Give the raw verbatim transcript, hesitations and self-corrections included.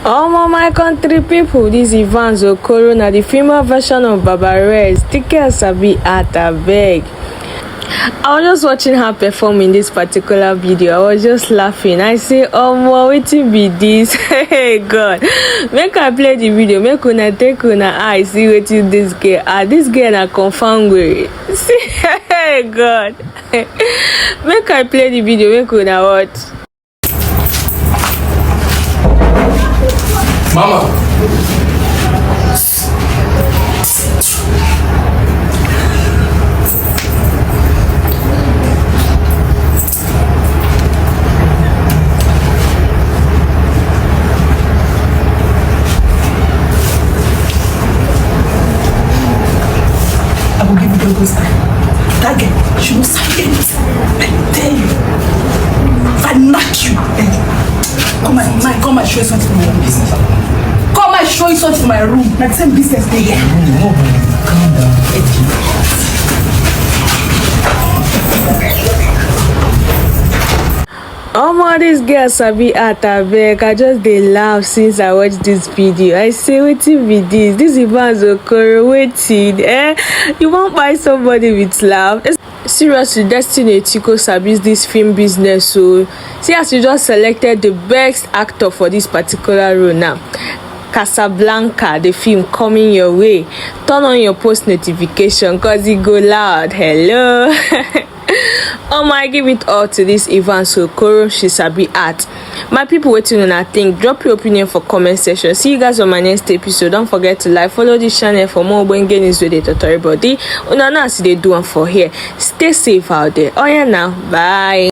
Omo, my country people, this Evans Okoro na the female version of Baba Rez. Take care, sabi at abeg. I was just watching her perform in this particular video. I was just laughing. I say, "Omo, wetin be this?" Hey God, make I play the video. Make una take una eye see wetin this girl. Ah, this girl na confirm way. See, hey God, make I play the video. Make una watch. Mama. I will give you double time. That girl, she will say anything. I tell you. If I knock you, eh, come and, my, come and show something in my room. Come and show you something in my room. Na the same business dey here. Calm down. Omo, this girl sabi art abeg. I just dey laugh since I watch this video. I say, "Wetin be this? This Evans Okoro, wetin? Eh? You wan buy somebody with laugh?" Seriously, Destiny Etiko sabi this film business o. See as you just selected the best actor for this particular role now. Casablanca, the film coming your way. Turn on your post notification 'cause e go loud. Hello. Omo, I give it all to this Evans Okoro. She sabi art. My people, wetin una think? Drop your opinion for comment section. See you guys on my next episode. Don't forget to like, follow this channel for more ogbonge news wey dey totori body. Una know as e dey do am for here. Stay safe out there. Oya now, bye.